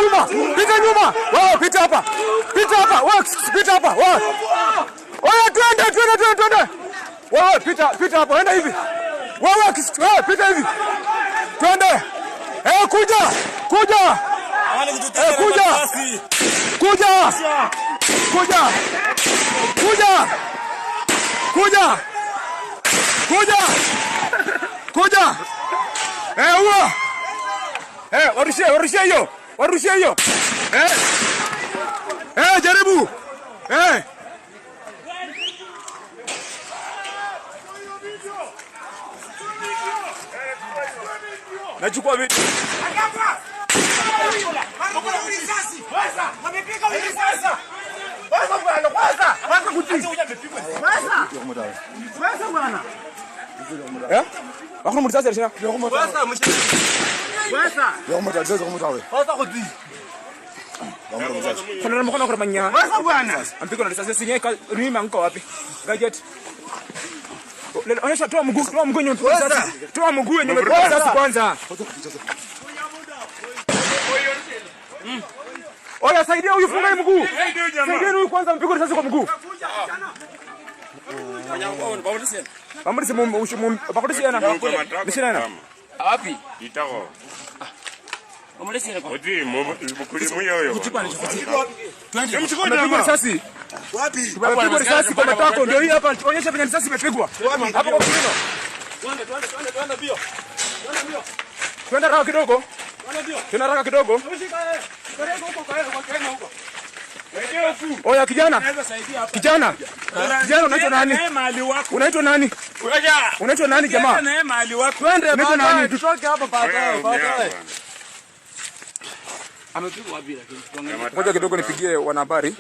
Nyuma. Pita nyuma. Wewe pita hapa. Pita hapa. Wewe pita hapa. Wewe. Wewe, twende, twende, twende, twende. Wewe pita, pita hapa. Enda hivi. Wewe, wewe pita hivi. Twende. Eh, kuja. Kuja. Eh, kuja. Kuja. Kuja. Kuja. Kuja. Kuja. Kuja. Eh, huo. Eh, warushie, warushie hiyo. Warushie hiyo. Eh. Eh, jaribu. Eh. Nachukua vitu. Eh? Wakhona mo risasi rishina. Khona mkhona gore manya. Ampiko na risasi sinye ka rima nko wapi? Gadget. Onyesha, toa mguu yenye umepigwa risasi. Toa mguu yenye umepigwa risasi kwanza. Oya, saidia huyu, funga hii mguu. Saidia huyu kwanza, mpigwe risasi kwa mguu. Pamulisi bakulisi yana. Mishina yana. Wapi? Itako. Omulisi kwa. Oti mukuli muyoyo. Amepigwa risasi. Wapi? Amepigwa risasi kwa matako. Ndio hii hapa. Onyesha venye risasi imepigwa. Hapo kwa kiuno. Twende, twende, twende, twende bio. Twende bio. Twende haraka kidogo. Twende bio. Twende haraka kidogo. Peleka huko kwa kwa huko. Oya kijana. Kijana. Kijana, unaitwa nani? Mahali wako. Unaitwa nani? Unaitwa nani, jamaa? Naye mahali wako. Twende, unaitwa nani? Tutoke hapa baadaye, baadaye. Amepigwa wapi lakini? Ngoja kidogo nipigie wanahabari.